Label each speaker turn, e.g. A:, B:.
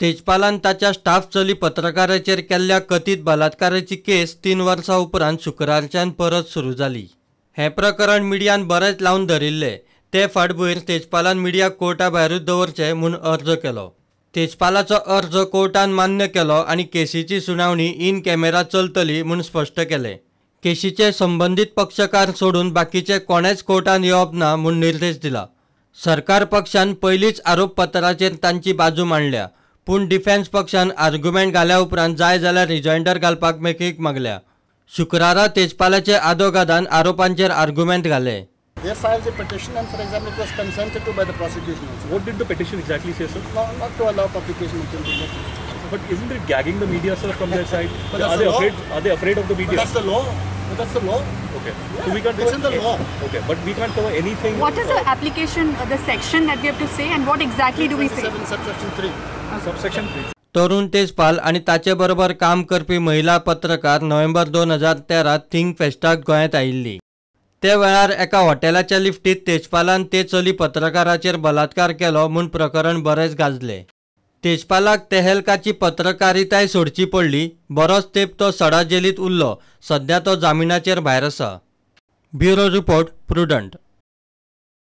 A: तेजपालान ताच्या स्टाफ चली पत्रकाराचेर केल्ल्या कथीत बलात्काराची केस 3 वर्सां उपरांत शुक्रारच्यान परत सुरू जाली. हें प्रकरण मिडियान बरेंच लावन धरिल्लें. ते फाटभूंयेर तेजपालान मिडियाक कोर्टा भायरूच दवरचें म्हूण अर्ज केलो. तेजपालाचो अर्ज कोर्टान मान्य केलो आनी केसीची सुनावणी इन कॅमेरा चलतली म्हूण स्पश्ट केलें. केशीचे संबंदीत पक्षकार सोडून बाकीचे कोणेच कोर्टान येवप ना म्हूण निर्देश दिला. सरकार पक्षान पयलींच आरोपपत्राचेर तांची बाजू मांडल्या, पूण डिफेन्स पक्षान आर्ग्युमेंट घाल्या उपरांत जाय जाल्यार रिजॉयंडर घालपाक मेकळीक मागल्या. शुक्रारा तेजपालाचे आदोगादान आरोपांचेर आर्ग्युमेंट घाले.
B: They filed the petition and, for example, it was consented to by the prosecution also.
C: What did the petition exactly say, sir?
B: No, not to allow publication until the next.
C: But isn't it gagging the media, sir, from their side?
B: But
C: are they afraid? Are they afraid of the media?
B: But that's the law. But that's the law.
C: Okay.
B: Yeah,
C: so we can't.
B: It's in the law.
C: Okay, but we can't cover anything.
D: What is the application, the section that we have to say, and what exactly do we say?
B: 7 subsection 3.
C: Subsection 3.
A: Tarun Tejpal आनी ताचे बरोबर काम करपी महिला पत्रकार नोव्हेंबर 2013 think फेस्टाक गोंयांत आयिल्ली. ते वेळार एका हॉटेलाच्या लिफ्टीत तेजपालान ते चली पत्रकाराचेर बलात्कार केलो म्हूण प्रकरण बरेंच गाजलें. तेजपालाक तेहलकाची पत्रकारिताय सोडची पडली. बरोच तेंप तो सडा जेलींत उरलो. सध्या तो जामिनाचेर भायर आसा. Bureau report, Prudent.